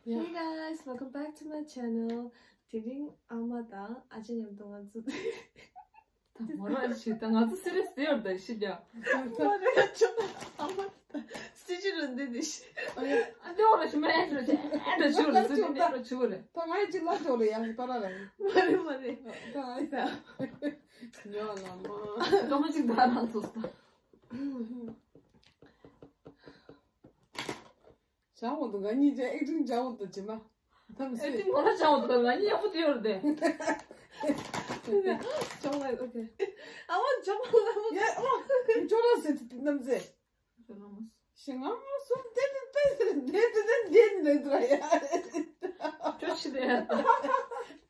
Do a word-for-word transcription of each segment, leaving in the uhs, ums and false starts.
Hey guys, welcome back to my channel. དེ་རིང་ཨ་མ་དང་ཨ་ཅག་མཉམ་དུ་ང་ཚོ། ད་མོ་རང་ཞིག་ད་ང་ཚོ་སི་རི་ཡས་དེ་ཡོད་ད་ཤི་རྒྱ། མོ་རང་ཅོ་ཨ་མ་ད་སི་ཅི་རུ་འདི་འདི་ཤི། ཨ་འདི་འོ་ལ་ཤི་མ་ཨེ་འགྲོ་ཅི་ཨེ་འགྲོ་ཆུ་རུ་སི་ཅི་འདི་འགྲོ་ཆུ་རུ། ད་ང་ཡི་ཅི་ལ་ཅོ་ལ་ཡང་པ་ར་ར། མ་རེད་མ་རེད། ད་ཨ་ད། ཉོ་ལ་མ། ཀ་མ་ཅིག་ད་རང་ཚོ་ད། བྱ་འོ་འདུག་ང་གཉིས་ཀྱི་ཨེག་ཊིང་བྱ་འོ་འདུག་ཇི་མ། ཐམས་ཨེག་ཊིང་མོ་ལ་བྱ་འོ་འདུག་ང་གཉིས་ཡག་པོ་དེ་ཡོད་རེད། ཅོག་ལ་ཨོ་ཁེ། ཨ་བ་ཅོག་ལ་ཡ་ཨོ་ཅོག་ལ་ཟེར་ཏེ་ནམ་ཟེར། ཅོག་ལ་མོ། ཞིང་ང་མོ་སུམ་ཏེ་ཏེ་ཏེ་ཏེ་ཏེ་ཏེ་ཏེ་ཏེ་ཡ། ཅོག་ཆི་ཏེ་ཡ། ད་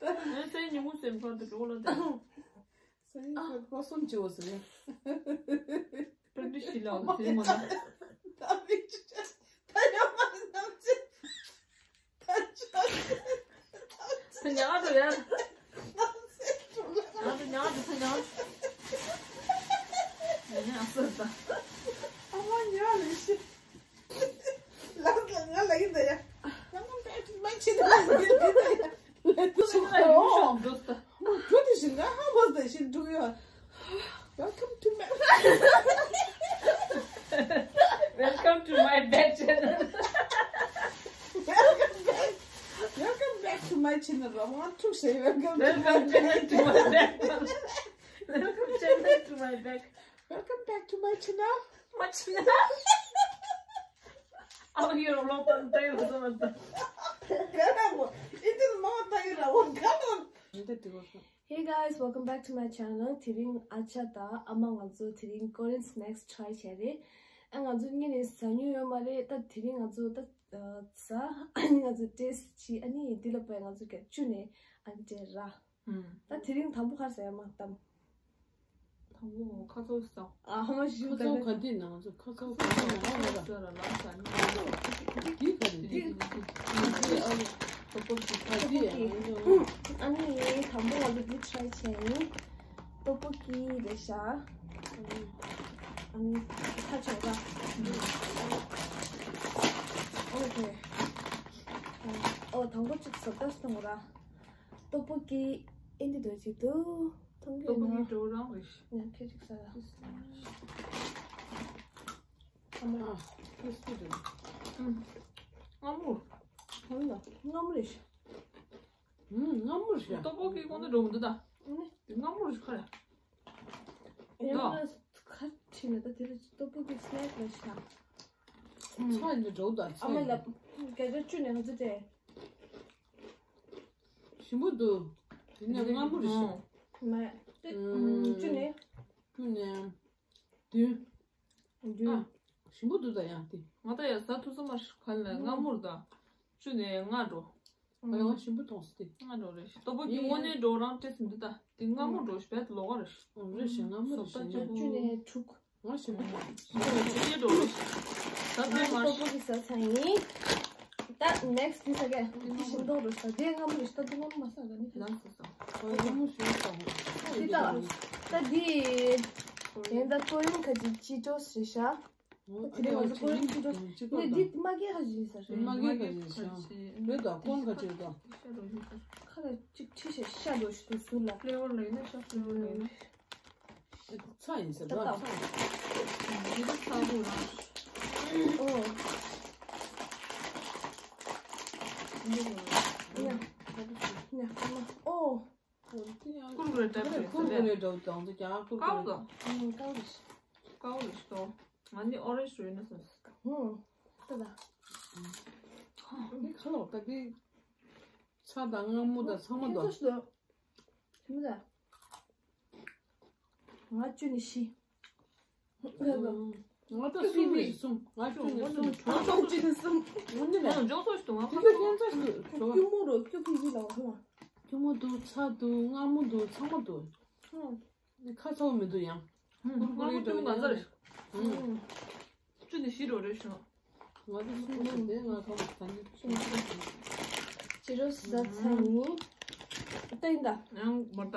ངས་ཚེ་ཉིན་མོ་སེམས་ཁར་དུ་འགྲོ་ལ་ད། སེམས་ཁར་ཁོ་སུམ་ཅི་འོ་ཟེར། པཎྜི་ཏ་ཞི་ལ་ཟེར་མོ་ན། ད་མིག་ཅི་ད་ཡོད་མ་རེད་ནམ་ཚེ། ད་ཅི་ད་ཉག་ཏུ་ཡ། ད་ཉག་ཏུ་ད་ཉག་ནས་ཨ་སོ་ད། ཨ་མ་ཉག་ལས་ཤི། ལགས་ལ་ང་ལ་ཡིན་ད་ཡ། ང་ང་བེད་མ་ཆེ་ད་ལ་ཡིན་ད་ཡ། ལ་དུ་ཞིག་ད་ཡོ། འགྲོ་ད། མོ་འགྲོ་དུ་ཞིག་ང་ཧ་མོ་ད་ཞིག་འགྲོ་ཡོ། Welcome to my Welcome to my back channel. Welcome back. Welcome back to my channel. I want to say welcome to my Welcome back to my back. Welcome channel to my back. Welcome channel to my back. Welcome back to my channel. My channel. Oh, you're a lot of time. Come on. It is more time. Come on. Hey guys, welcome back to my channel. དེ་རིང་ཨ་ཅག་དང་ཨ་མ་ང་ཚོ་དེ་རིང་Korean snacks try བྱས་རེད། ཨ་ང་ཚོ་གཉིས་ནས་ཟ་མྱོང་ཡོད་མ་རེད། ད་དེ་རིང་ང་ཚོ་ད་ཟ་ཨ་ནི་ང་ཚོ་taste བྱས། ཨ་ནི་འདི་ལ་པའི་ང་ཚོ་ག་ཅུ་ནས་ཨ་ནི་ཏྲེ་ར། ད་དེ་རིང་དང་པོ་ག་རེ་ཟ་ཡ་མ་གཏམ། དང་པོ་ཁ་ཚོག་ཟ། ཨ་ཧ་མ་ཞུ་ཁ་ཚོག་ག་དུས་ན་ང་ཚོ་ཁ་ཚོག་ག་དུས་ན་ང་ཚོ་ཟ་ར་ལ་ཟ་ནི། འདི་ག་རེ་འདི་འདི་འདི་འདི་ཨ་ནི་ཨ་ནི་དང་པོ་ང་ཚོ་འདི་try བྱས་ཡིན། ཏོ་པོ་ཀི་རེད་ཤག་ཨ་ནི་ཁ་ཆོག་ར། ཨོ་ཁེ། ཨོ་དང་པོ་གཅིག་ཟ་ད་སོང་ར། ཏོ་པོ་ཀི་ཨེ་འདི་འདོད་ཅིག་འདུག་མཐོང་གི་ཏོ་པོ་ཀི་ཡོད་ན། འགྲོ་རང་རེད། ཉག་ཁེ་ཅིག་ཟ་ར། ཨ་མ། ཨ་ཁེ་སི་རེད། ཨུམ། མངར་མོ། ཧོན་ལ་མངར་མོ་རེད་ཤག་ཨུམ། མངར་མོ་རེད་ཤག་ཏོ་པོ་ཀི་ཁོང་ཚོ་འགྲོ་མི་འདུག་ད། ཨ་ནི། དེ་མངར་མོ་རེད་ཤག་ཁ་ལ། ཡང་ན་ཁ་ཁྲིད་ན་ད་དེ་ལ་ཏོ་པོ་ཀི་སི་ནེག་རེད་ཤག་ཚྭ་ཡིན་འགྲོ་ད་ཚྭ་ཨ་མ་ཡིན། ལ་ག་ཚོད་བཅུ་ནས་ང་ཚོ་སྤྲད། ཞིམ་པོ་འདུག་དེ་ནས་མངར་མོ་རེད་ཤག་མ་ཏེ་ཨུམ། བཅུ་ནས། བཅུ་ནས་བདུན། བདུན། ཨ། ཞིམ་པོ་འདུག་ད་ཡང་དེ། ང་ད་ཡང་ཟ་ཐུབ་ས་མ་རེད། ག་ལ་མངར་མོ་རེད་ད། བཅུ་ནས་ལྔ་འགྲོ། ཨ་ཡང་ཞིམ་པོ་མཐོང་སྲིད་དེ། ལྔ་འགྲོ་རེད། ཏོ་པོ་ཀི་དངོས་གནས་འགྲོ་རང་སྤྲད་ཟིན་འདུག་ད། དེ་མངར་མོ་འགྲོ་ཞིག་བས་ལོག་ག་རེད། ཨོ་རེད་ཤག་མངར་མོ་རེད་ཤག་བཅུ་ནས་དྲུག་ང་ཞིམ་པོ་མཐོང་། ཞིམ་པོ་འགྲོ་རེད་ཤག་ད་དེ་མ་ཏོ་པོ་ཀི་ཟ་ཚར་ཡིན། ད་next འདི་ཟ་གས། འདི་ཞིམ་མདོག་རེད་ཤག་དེ་མངར་མོ་རེད་ཤག་ད་དེ་མངར་མོ་མ་ཟ་ག་ནི། ལམ་སོ་སོ། ཨོ་ཡག་མོ་ཞིག་ཟ། འདི་ད་ད་འདི་དེ་ད་ཀོ་རི་ཡན་ཁ་ཅིག་ཅི་ཏོས་རེད་ཤག་དེ་རིང་ང་ཚོ་ཀོ་རི་ཡན་ཅི་ཏོས་ནས་འདི་མ་གི་ཁ་ཅིག་ཟ་རེད། མ་གི་ཁ་ཅིག་ཟ། རེད་ད་ཀོན་ཁ་ཅིག་ད། ཁ་ལ་ཅིག་ཁྲི་ཤ་ཤ་འགྲོ་ཞིག་འདུག་ཟུར་ལ། flavor ལ་ཡིན་ན་ཤ་flavor ལ་ཡིན་ན། ཚྭ་ཡིན་ཟེར་ད་ད་ད། ཚྭ་ཡིན། འདི་ད་ཚྭ་དགོས་རང་། ཨོ། ཉ་ཉ་ཨོ། ཀུར་ཀུར་རེ་འདྲ་པོ་རེད། ཀུར་ཀུར་རེ་འདྲ་པོ་དང་དུ་ཀྱང་ཀུར་ཀུར་རེ། ཀའོ་དང་། ཀའོ་རེད། ཀའོ་རེད་ཤག་ང་ནི་orange རེད་ན་སོང་། ཧུང་། ད་ད། འདི་ཁ་ལོག་ད་འདི་ཚྭ་དང་མངར་མོ་དང་ཚང་མ་འདུག་ཁྱེད་ཚོ་ཞིག་ལ། ཞིམ་པོ་ད། ང་བཅུ་ནས་བཞི། ང་ད་གསུམ་རེད་གསུམ། ང་བཅུ་ནས་གསུམ། ང་བཅུ་ནས་གསུམ། ང་ནི་ལ། ང་འཇོག་ཚོ་ཞིག་འདུག་ང་ཁ་ཚོ་ཁྱོད་ཚོ་ཞིག་འདུག་སྐྱུར་མོ་རོ་སྐྱུར་ཕི་ཕི་ལ་བ་ལ། སྐྱུར་མོ་འདུག་ཚྭ་འདུག་མངར་མོ་འདུག་ཚང་མ་འདུག་ཧུང་། ཁ་ཚ་བོ་མི་འདུག་ཡང་། ཧུང་། ཀུར་ཀུ་རེ་འདྲ་བོ་ཡང་། ཧུང་། བཅུ་ནས་བཞི་འགྲོ་རེད་ཤག་ང་ཚོ་གསུམ་ཞིག་དེ་ང་ཁ་ཚ་ནི་ཅི་རོ་ཟ་ཚ་ནི། ལྟ་ཡིན་ད། ཡང་མར་ལྟ།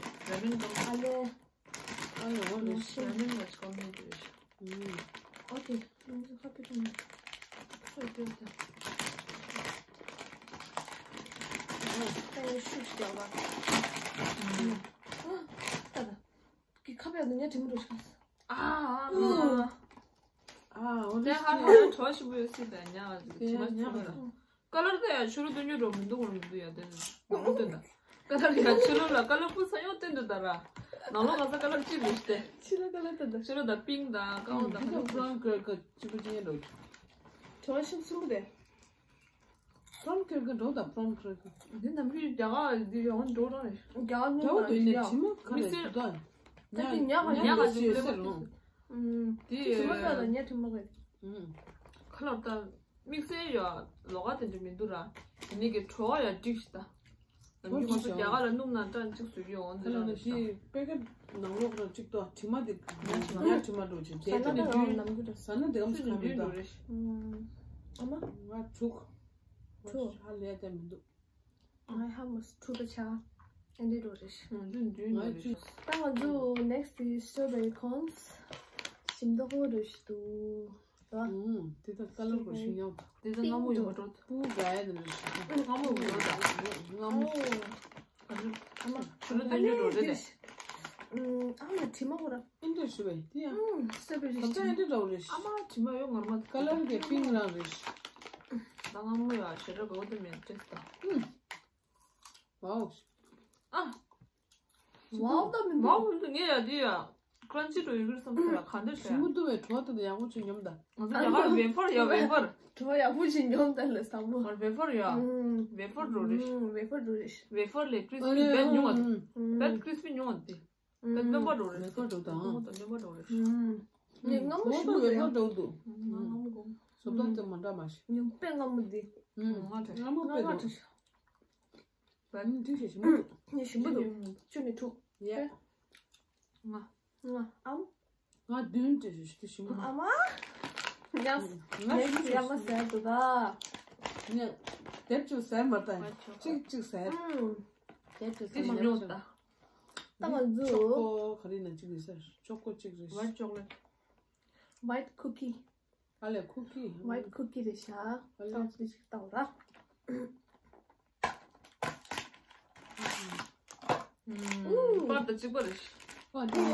རེད། ར་མེན་ཀོ་ཨ་ལེ། ཨ་ལེ་འོ་ལེ། ར་མེན་ལ་ཀོ་མེན་ཊི་རེད། ཨུམ། ཨོ་ཁེ། ཨུམ། ཁ་པེ་ཀྲོང་། ཁ་པེ་ཀྲོང་། ཨ་ད་ཡོ་ཤུགས་རྒྱག་པ། ཨུམ། ཨ་ད་ད། གི་ཁ་པེ་ལ་ཉ་དྲི་མོ་རུ་ཤག་ཨ་ཨ་ཨ། ཨ་འོ་དེ་ཧ་ཧ་གྲོ་ཞིམ་པོ་ཡོད་སྲིད་ད་ཉ་ལ་དྲི་མ་ཉ་ལ། ཀ་ལར་དེ་ཡང་ཕྱི་རུ་སྟོན་རྒྱུ་འགྲོ་མི་འདུག་གོ་མི་འདུག་ཡ་དེ་ནི་ནོར་སྟོན་ད། ཀ་ལར་ཡང་ཕྱི་རུ་ལ་ཀ་ལར་ཕུ་ས་ཡོང་སྟོན་འདུག་ད་ར། ནང་ལོགས་ག་ས་ཀ་ལར་གཅིག་རེད་ཤི་སྟེ། ཕྱི་ལ་ཀ་ལར་ད་ད། ཕྱི་རུ་ད་པིང་ད་ཀ་བོ་ད་ཁ་ལར་ཕུ་རང་ཀ་ཀ་གཅིག་པུ་ཅན་རོ། གྲོ་ཞིམ་སུམ་པོ་དེ། ཕྲོམ་ཁེར་གི་འགྲོ་ད་ཕྲོམ་ཁེར་གི། འདི་ནམ་རྒྱུན་རྒྱ་གར་འདི་ཡོང་འགྲོ་རང་རེད། རྒྱ་གར་ནང་ལ་དྲི་མ་ག་རེ་འདུག་ད། ད་དེ་ཉ་ག་ཉ་ག་ཅིག་ལེ་པ་ལོང་། དེ་དྲི་མ་ད་ལ་ཉ་དྲི་མ་རེད། ཁ་ལར་ད། དམིགས་བསལ་ཡ་ལོགས་ཀ་དེ་འདྲ་མི་འདུག་ར། དེ་ནས་ཀྱི་བྲོ་བ་ཡ་འགྲིག་ཤི་ད། ནམ་རྒྱུན་ང་ཚོ་རྒྱ་གར་ལ་སྣུམ་ནང་སྐྲ་གཅིག་བཟོས་ཀྱི་ཡོང་འདི་ར་རེད་ད། དཔེ་ཀ་ནང་ལོགས་ར་གཅིག་ཏོ་དྲི་མ་དེ་ཉ་དྲི་མ་ཉ་དྲི་མ་འགྲོ་ཅིག་དེ་ཟ་ན་དེ་ད་ནམ་རྒྱུན་ཟ་ན་དེ་གམ་ཟ་མི་ད། ཨ་མ། ང་དྲུག་དྲུག་ཧ་ལས་དེ་མི་འདུག་ང་ཧ་མ་སུ་དྲུག་ད་ཆ་ཨེ་འདྲ་འགྲོ་རེད། ང་ཚོ་འདུས་ནོ་རེད། ད་ང་ཚོ་next is strawberry cones། ཞིམ་ཏོག་པོ་རེད་ཤི་འདུག་ཨུམ། དེ་ད་ཀ་ལར་གོ་ཤིང་ཡོད། དེ་ད་སྔ་མོ་ཡོད་འགྲོ། པུ་ག་ཡ་དེ་འདྲ་ཞིག་སྔ་མོ་ཡོད་ད། སྔ་མོ། ཨ་མ། ཆུ་ལ་ཏན་ཏན་འགྲོ་རེད་དེ། ཨ་མ་དྲི་མ་གོ་ར། ཨེ་འདྲ་ཞུ་བས་དེ་ཡང་། ཨུམ། སེ་པེ་རེད། ད་ལྟ་ཨེ་འདྲ་འདྲ་བོ་རེད། ཨ་མ་དྲི་མ་ཡོད་ངར་མ། ཀ་ལར་གི་པིང་རང་རེད། ད་སྔ་མོ་ཡ་ཞེ་དྲག་དགའ་པོ་དེ་མེད་ཏེ་ད། ཨུམ། ཝའོ། ཨ། ཝའོ་ད་མི་འདུག་ཝའོ་མི་འདུག་ངས་ཡ་དེ་ཡ། ཀྲན་ཅི་འགྲོ་ཡི་གུར་བསམ་ས་ལ་ག་འདྲ་ཞིག་ཞིམ་པོ་འདུག་བས་བྲོ་ད་ཡག་པོ་ཅིག་ཉོམ་ད། ང་ཚོ་རྒྱ་གར་ཝེ་ཕར་ཡ་ཝེ་ཕར། བྲོ་ཡག་པོ་ཅིག་ཉོམ་ད་ལ་བསམ་བློ། ང་ཝེ་ཕར་ཡ། ཨུམ། ཝེ་ཕར་འགྲོ་རེད། ཨུམ། ཝེ་ཕར་འགྲོ་རེད། ཝེ་ཕར་ལས་ཀྲིས་པི་བེད་ཉོ་བ། ཨུམ། བེད་ཀྲིས་པི་ཉོ་བ་དེ། ད་སྣོན་པ་འགྲོ་རེད། ངས་སྔ་མོ་ཞིག་འགྲོ་དང་། ངས་སྔ་མོ་ཞིག་འགྲོ་དང་། ངས་སྔ་མོ་འགྲོ། སོབ་ཏོག་ཙེ་མ་འདྲ་མ་ཞིག་ངས་དཔེ་སྔ་མོ་འདི། ང་ད་སྔ་མོ་དཔེ་འགྲོ། ང་ད་ཞིམ་པོ་འདུག་ཅུ་ནས་དྲུག་ཡ། ང་ང་ཨམ། ང་བདུན་དེ་ཞིག་ཞིམ་པོ་འདུག་ཨ་མ། ཡ་ང་ཞིག་ཡ་མ་ཟེར་འདུག་ད། ངས་དེབ་ཅིག་ཟས་མ་ད་གཅིག་གཅིག་ཟས། ཨུམ། དེབ་ཅིག་ཟས་མ་ད། ད་ང་ཚོ། ཆོ་གོ་ག་རེ་ན་གཅིག་རེད་ཟེར། ཆོ་གོ་གཅིག་རེད། White chocolate. White cookie. ཨ་ལས་cookie. White cookie རེད་ཤག་ཨ་ལས། ད་ཅིག་ཅིག་བལྟ་བ་ར། ཨུམ། པར་དང་གཅིག་པ་རེད། པར་དང་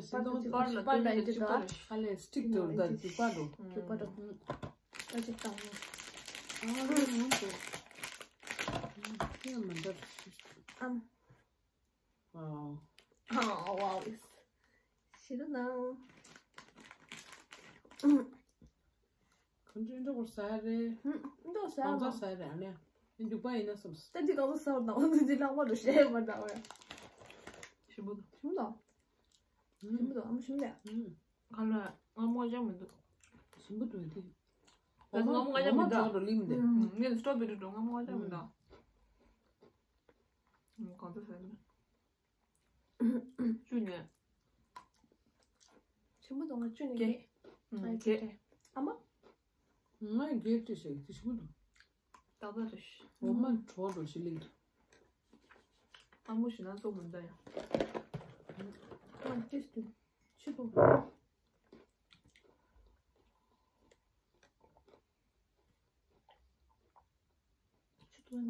གཅིག་པ་རེད། པར་ལ་སྟོན་པ་གཅིག་པ་རེད། ཨ་ལས་སི་ཊིག་ཏུ་ད་རྒྱུག་པ་རུ། རྒྱུག་པ་རུ། ད་ཅིག་བལྟ་བ། ཨ་ལས་ང་ཚོ། ཨ་མ་འདྲ། ཨམ། Wow. Oh, wow. ཞེ་དྲག་ནང་། ཁོང་ཚོ་འགྲོ་བར་ཟ་རེད། འགྲོ་ཟ་གང་ཚ་ཟ་རེད་ཨ་ནི། འཇུག་པ་ཡིན་ན་བསམ། ད་འདི་གང་ཚ་ཟ་བར་དང་འོ་འདི་ལྷག་པར་དུ་ཞེ་མ་འདྲ་བས། ཞིམ་པོ་འདུག་ཞིམ་པོ་འདུག་ཞིམ་པོ་འདུག་ཨ་མ་ཞིམ་ལས། ག་ལ་ང་མོ་ཅང་མི་འདུག་ཞིམ་པོ་འདུག་འདི། ད་ང་མོ་ང་ཅང་མི་འདུག་ངས་སི་ཊོ་བེ་རི་འགྲོ་ང་མོ་ང་ཅང་མི་འདུག་གང་ཚ་ཟ་ཡིན། བཅུ་ནས། ཆེན་པོ་དང་བཅུ་ནས་བརྒྱད། བརྒྱད། ཨ་མ། ང་བརྒྱད་སྤྲད་ཤག་དེ་ཆེན་པོ་འདུག་ཏག་ཏག་རེད། འོ་མ་གྲོགས་འགྲོ་ཞིག་ལེགས། ཨ་མོ་ཞིག་ན་ཙོག་མི་འདའ་ཡ། ང་ཏིས་དུ་ཆི་དུ།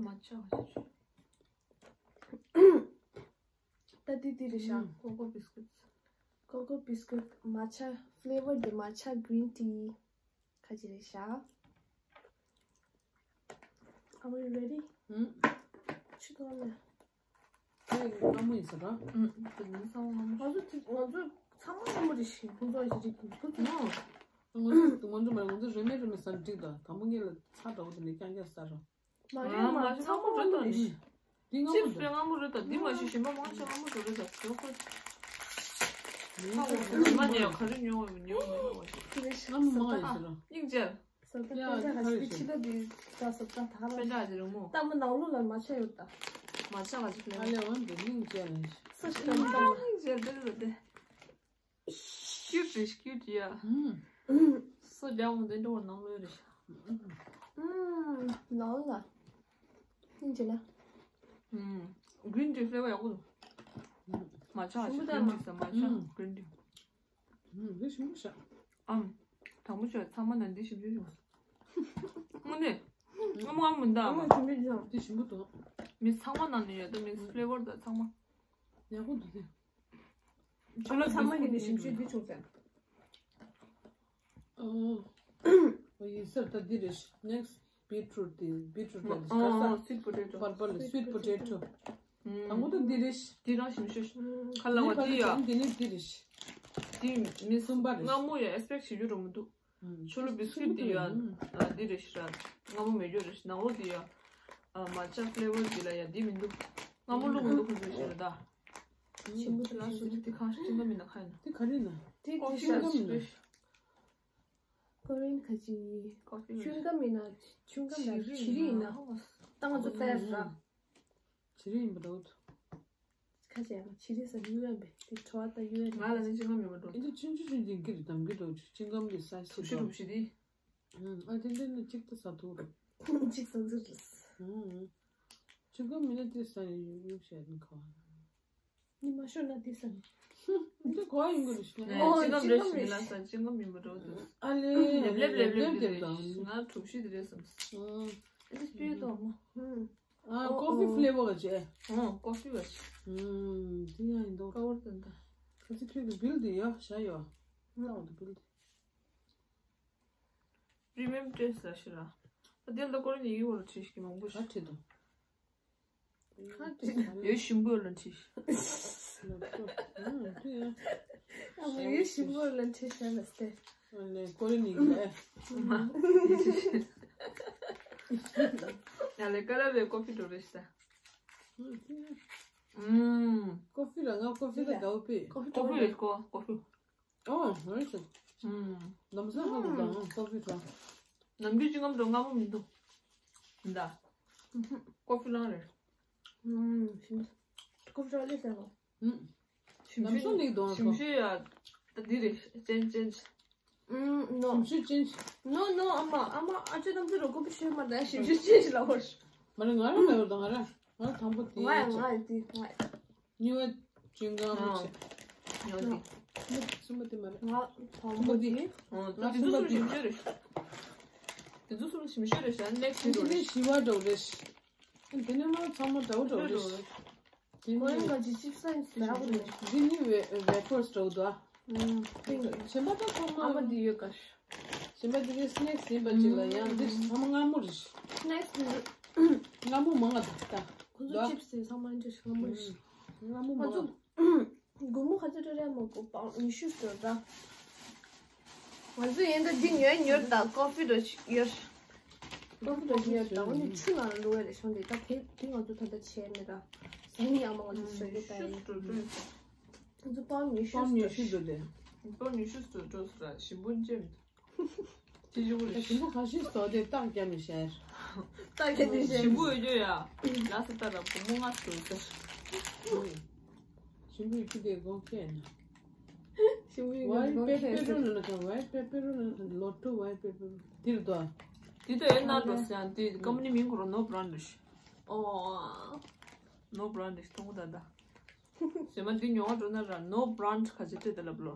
མ་ཆག་ད་དེ་དེ་རེད་ཤག Cocoa biscuits. Cocoa biscuit matcha flavor the matcha green tea. ཁ་ཅིག་རེད་ཤག Are we ready? ཆུ་ཐོག་ལ། ཁྱེད་སྔ་མོ་ཡིན་ས་ར། ང་ཚོ་ང་ཚོ་ཚང་མ་སྔ་མོ་རེད་ཤག་ཁོང་ཚོ་ཞིག་རེད་ཁོང་ཚོ། ང་ཚོ་ང་ཚོ་མ་ང་ཚོ་རེ་མེད་རེ་མེད་ཟ་འགྲིག་ད་དང་པོ་ངེད་ལ་ཚ་འདྲ་བོ་དེ་ནས་རྐྱང་རྐྱང་ཟ་ར། མ་རེད་མ་ཚང་མ་རེད་ད། འདི་སྔ་མོ་ཅིབ་སི་དཔེ་སྔ་མོ་རེད་ད། འདི་མ་གཞི་ཞིམ་པ་མང་ཆེ་སྔ་མོ་ཞིག་རེད་ད། ཁོ་ཁོ་ཁ་འོ་ང་ནས་ག་རེ་ཉོ་བ་མི་ཉོ་མི་ཉོ་བ་ཞིག་སྔ་མོ་མང་ཡིན་ཟེར་ར། སྙིང་རྗེ། ས་ད་ཡ་ད་ད་ཧ་ཧ་རི་ཆི་ཆི་ད་འདི་ད་ས་ད་ད་ཧ་པེ་ད་ཅི་རུ་མོ། ད་མོ་ནང་ལོགས་ལ་མ་ཆ་ཡོད་ད། མ་ཆ་ག་ཅིག་ལེ། ཨ་ལེ་འོན་ཏེ་སྙིང་རྗེ་རེད། ས་ཞིག་ད་མོ་ད་སྙིང་རྗེ་རེད་ད་དེ། ཀིའུ་ཊི་རེད་ཀིའུ་ཊི་ཡ། སོ་རྒྱག་མོ་དེ་འགྲོ་བར་ནང་ལོས་རེད། ནང་ལ། ཨིན་ཇི་ལ། Green tea flavor ཡག་པོ་འདུག་མ་ཆག་ཞིམ་པོ་ཅིག་ད་ཀྲིན་ཊི་ཟ་མ་ཆག་ཀྲིན་ཊི། འདི་ཞིམ་པོ་ཤག་ཨམ། དང་པོ་ཆོས་ཚང་མ་ན་འདི་ཞིམ་ཞིམ་བྱུང་། དངོས་གནས། ངོ་མ་ཨམ་མི་འདའ་ཨམ། ཞིམ་པོ་འདུག་འདི་ཞིམ་པོ་འདུག་མི་ཚང་མ་ནང་ནས་ཡོད་ད་མི་ཕི་ལེ་ཝར་ད་ཚང་མ། ཡག་པོ་འདུག་སྟེ། ཁྱོད་ལ་ཚང་མ་གི་ནི་ཞིམ་ཞིམ་འདི་བྱུང་ཟེར། ཨོ། ཡིན་ཟེར་ད་འདི་རེད། Next beetroot དེ་beetroot ལ་ཨོ་ཨོ་sweet potato. Purple sweet potato. དང་པོ་ད་འདི་རེད། འདི་རང་ཞིམ་ཤོས། ཁ་ལ་བ་འདི་ཡ། འདི་ནི་འདི་རེད། འདི་མི་གསུམ་པ་རེད། སྔ་མོ་ཡ་ཨེག་སི་པེག་བྱེད་རྒྱུ་རུ་མི་འདུག་ཆུ་ལུ་བི་སི་ཀིཊ་འདི་ཡ། འདི་རེད་ཤི་ར། སྔ་མོ་མེད་རྒྱུ་རེད་ཤི་ནང་ལོགས་འདི་ཡ། མ་ཆ་ཕི་ལེ་ཝར་འདི་ལ་ཡ་འདི་མི་འདུག་སྔ་མོ་ལུག་མི་འདུག་ཁོ་ཚོ་ཤི་ར་ད། ཆེན་པོ་དེ་ལ་སོ་དེ་ཁ་ཤས་ཅི་འདྲ་མིན་ན་ཁ་ཡིན་ན། དེ་ག་རེ་ཡིན་ན། དེ་ཀོ་ཕི་ཅི་འདྲ་མིན་ན། ཀོ་རིན་ཁ་ཅིག་ཀོ་ཕི་ཆུན་ཀ་མིན་ན་ཆུན་ཀ་མིན་ན་བྱི་རི་ཡིན་ན། ད་ང་ཚོ་ཏེས་ར། བྱི་རི་ཡིན་པ་འདྲ་བོ་འདུག་ཁ་ཅིག་ཡང་བྱི་རི་ཟ་གི་ཡོད་པས་དེ་བྲོ་བ་ད་ཡོད་ང་ལ་ནི་ཅི་འདྲ་མིན་པ་འདྲ་བོ་འདུག་ཨེ་འདི་ཆུན་ཆུན་ཆུན་ཅིང་ཀི་རི་དམ་གི་འདྲ་བོ་ཆུན་ཀམ་གི་ས་ཞིག་ཐུག་ཤི་རུ་བྱི་རི། ཨ་དེ་འདྲ་ནི་གཅིག་ཏུ་ཟ་ཐུབ་རུ། གཅིག་ཟ་འཛིར་རེད། ཆུན་ཀམ་མིན་ན་དེ་ས་ཡོད་ཤེས་ནི་ཁ་བ། ཉི་མ་ཤོར་ན་དེ་ཟ་ནི། འདི་གོ་ཡིན་དགོས་རེད་ཤི་ན། ཨོ་ཅི་ལམ་རེ་ཞིག་མི་ལ་ས་ཅི་ལམ་ཡིན་པ་འགྲོ་འདུག་ཨ་ལེ། ལེབ་ལེབ་ལེབ་ལེབ་ལེབ་ལེབ་ལེབ་ང་གྲུབ་ཤི་དེ་རེད་བསམ། ཨ་ཨ་ཅི་སྤྱོད་དོ་མོ། ཨ་ཀོ་ཕི་ཕི་ལེ་ཝར་ག་ཅེ། ཨོ་ཀོ་ཕི་བ་ཅི། དེ་ཡང་ཡིན་འདུག་ཀ་བར་དུ་འདུག་ཁ་ཚི་ཁྱོད་ཀྱི་བིལ་དེ་ཡོད་ཤ་ཡོད། ལྟ་བ་དེ་བིལ་དེ། པི་རི་མི་ཡམ་ཊེ་སི་ལ་ཤི་ར། ཨ་དེ་ལ་ཀོ་རི་ཡིག་འོག་ལ་བྲིས་ཤིག་མང་པོ་ཞིག་ག་བྲིས་འདུག་ག་བྲིས་འདུག་ཡོད་ཞིམ་པོ་ལ་བྲིས་ཤིག་ཨ་མ་ཡོད་ཞིམ་པོ་ལ་བྲིས་ཤག་ལ་སྟེ། ཨ་ནི་ཀོ་རི་ཡིག་ལ། ཡ་ལེ་ཀ་ལ་བའི་ཀོ་ཕི་འགྲོ་རེད་ཤག་ཨུམ། ཀོ་ཕི་ལ་ང་ཀོ་ཕི་ལ་དགའ་བོ་པི། ཀོ་ཕི་ཀོ་ཕི་རེད་ཀོ་ཀོ་ཕི། ཨོ་རེད་ཤག་ཨུམ། ནམ་ས་ཧ་གོ་དང་ཀོ་ཕི་ལ། ནམ་རྒྱུན་ཅི་ངམ་འགྲོ་སྔ་མོ་མི་འདུག་ད། ཀོ་ཕི་ལང་རེད། ཨུམ། ཞིམ། ཀོ་ཕི་ལ་ལས་ཟེར་ལོ། ཨུམ། ཞིམ་ནམ་ཤོས་ཤོས་ནས་དོང་ཞིམ་ཤོས་ཡ། ད་འདི་རེད་ཅན་ཅན། ཨུམ། ནོ། ཞིམ་ཤོས་ཅན། ནོ་ནོ། ཨ་མ་ཨ་མ་ཨ་ཅོ་རྣམ་ཚོ་རོ་ཀོ་ཕི་ཤོས་མ་ད་ཞིམ་ཤོས་ཅན་ལ་བར། མ་རེད་ང་རང་མེད་པར་དང་ང་རང་ང་རང་དང་པོ་དེ་ང་ཡ་ང་ཡ་དེ་ང་ཡ། གཉིས་པ་ཅུན་གང་མི་བྱེད། ཉོ་དེ། གསུམ་པ་དེ་མ་རེད། ང་དང་པོ་དེ། ང་གསུམ་པ་དེ། དེ་ཚོ་གསུམ་ཞིམ་ཤོས་རེད། དེ་ཚོ་གསུམ་ཞིམ་ཤོས་རེད་ཤག་ནེག་སི་དེ་ནི་ཞི་བ་འདྲ་བོ་རེད། དེ་ནས་མ་ཚང་མ་འདྲ་བོ་འདྲ་བོ་རེད། དེ་ནི་ཁོ་རང་ག་ཅི་ཅིབ་སན་ཟེར་བ་རེད། འདི་ནི་ཝེ་ཝེ་ཕར་སི་འདྲ་བོ་འདུག་ཨ། ཨུམ། གཞན་པ་ད་ཚང་མ། ཨ་མ་འདི་ཡོད་ག་གཞན་པ་འདི་གའི་སི་ནེག་སི་ཡིན་པ་ཅིག་ལ་ཡང་འདི་ཚང་མ་མངར་མོ་རེད། སི་ནེག་སི་འདི། མངར་མོ་མང་ང་འདུག་ད། ཁོ་ཚོ་འདུག་ཨ། ཅིབ་སི་དེ་ཚང་མ་འདི་མངར་མོ་རེད། མངར་མོ་ང་མང་ཚོ་ང་། སྒོར་མོ་ག་ཚོད་སྤྲད་རེད་མ་གོ་པའོན་ཉི་ཤུ་ཟེར་ད། ང་ཚོ་ཡིན་ད་འདི་ཉོས་ཉོས་ད་ཀོ་ཕི་འགྲོ་ཡོད། ཀོ་ཕི་འགྲོ་ཡོད་ད་འོ་ནི་ཆུ་ནང་ལ་བླུགས་ཡ་རེད་ཤོང་དེ་ད་དེ་དེ་ང་ཚོ་ད་ལྟ་བྱས་མེད་ད། ཟ་ནི་ཡག་མ་ང་ཚོ་ཞོགས་ཀས་ད་ཡིན། ང་ཚོ་པའོན་ཉི་ཤུ་པའོན་ཉི་ཤུ་འགྲོ་དེ། པའོན་ཉི་ཤུ་འགྲོ་འགྲོ་ཟེར་ཞིམ་པོ་ཅན། ཅི་ཞིག་རེད། ཞིམ་པོ་ག་ཤེས་སོ་དེ་རྟགས་རྒྱབ་ནས་བཤད། རྟགས་རྒྱབ་ནས་བཤད། ཞིམ་པོ་ཡོད་རྒྱུ་ཡ། ལ་སི་ཏ་ར་བུ་མོ་ང་སོ་ཟེར། ཞིམ་པོ་ཡོད་རྒྱུ་དེ་དགོངས་ཁྱེད་ན། ཞིམ་པོ་ཡོད་ཝའི་རྒྱུ་དགོངས་ཁྱེད་ཟེར། པེ་པེ་རོ་ལ་ན་ཝའི་པེ་པེ་རོ་ལ་ན་ལོ་ཊོ་ཝའི་པེ་པེ་རོ་དེ་རེད་དོ། དེ་ད་ཡོད་ན་འགྲོ་ཟེར་ཡང་དེ་ཀམ་པ་ནི་མིང་ཁོ་རང་ནོ་བྷ་རན་ཌི་རེད། ཨོ། ནོ་བྷ་རན་ཌི་རེད་མཐོང་གོ་ད་ད། ཞེ་མ་འདི་ཉོ་བ་འགྲོ་ན་ར་ནོ་བྷ་རན་ཌི་ག་ཅི་སྤྲད་དེ་ལབ་ལོ།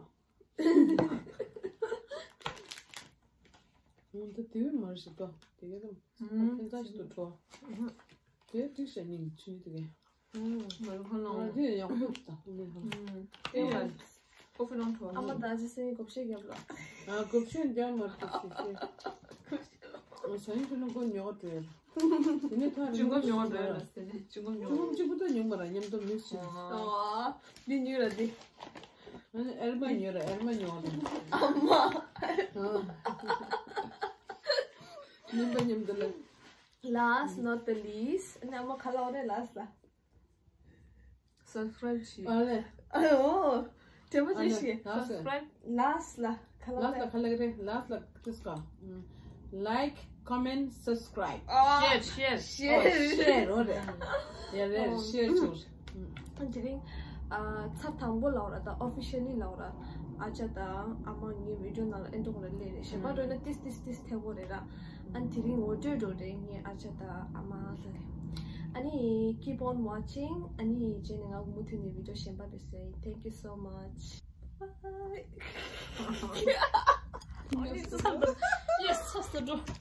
ང་ད་དེ་བས་མར་ཞིག་པ་དེ་ག་དང་ཨ་ཕན་ཐོགས་ཤིག་ཏུ་འགྲོ། དེ་ཏིག་ཤ་ཉིན་ཆུ་དེ་ག་ང་ཁོ་ལ་ང་དེ་ཡག་པོ་ཞིག་དང་ཨ་ཕན་ཐོགས། ཨེ་ཡ། ཀོ་ཕི་ལོང་ཐོག་ཨ་མ་ད་ཅི་སེ་གོ་ཤེས་རྒྱབ་ལ། ཨ་གོ་ཤེས་རྒྱབ་མར་ཏིག་ཤ་ཤེས། ཨ་ས་ཡིན་ཁྱོད་ལ་ཁོ་ཉོ་བ་འགྲོ་ཡ། དེ་ནས་ཐོག་ཅུང་གོ་ཉོ་རེད་ལ་ཟེར་ནས་ཅུང་གོ་ཉོ། ཅུང་གོ་གཅིག་པུ་ད་ཉོ་མ་ར་མཉམ་དུ་མིག་སི་བྱས། ཨོ། འདི་ཉོས་ར་འདི། ཨ་ནི་ཨེར་མ་ཉོ་ར་ཨེར་མ་ཉོ་ར། ཨ་མ། ཨ། མིན་པ་མཉམ་དུ་ལ། Last not the least. ཨ་ནི་ཨ་མ་ཁ་ལག་རེད་ལ་ས། སབ་སི་ཀ་རེབ་བྱེད། ཨ་ལེ། ཨ་ཨོ། དྲན་པ་ཅི་ཞིག་ཨ་ལེ། སབ་སི་ཀ་རེབ། ལ་སི་ལ་ཁ་ལག་ལ་སི་ལ་ཁ་ལག་རེད། ལ་སི་ལ་ཏིས་ཀ་ལའིཀ་ཀོ་མེན་ཊི་སབ་སི་ཀ་རེབ། ཤེར་ཤེར། ཤེར་ཤེར་རོ་རེད། ཡ་རེད། ཤེར་བྱུང་། དེ་རིང་ཚར་དང་པོ་ལབ་ར་ད་ཨོ་ཕི་ཤལ་ལི་ལབ་ར་ཨ་ཅག་དང་ཨ་མ་ངའི་བི་ཌིའོ་ནང་ལ་ཨེ་འགྲོ་གི་རེད་ལས་རེད། གཞན་པ་འགྲོ་ན་ཏིས་ཏིས་ཏིས་ཐེ་གོ་རེད་ར། ཨ་ནི་དེ་རིང་ངོ་སྤྲོད་འགྲོ་རེད། ངའི་ཨ་ཅག་དང་ཨ་མ་ལ་རེད། ཨ་ནི་keep on watching. ཨ་ནི་རྗེས་ནས་ང་མུ་མཐུད་ནས་བི་ཌིའོ་གཞན་པ་རེད་ཟེར་ཡིན། Thank you so much. Bye. Yes, yes, yes.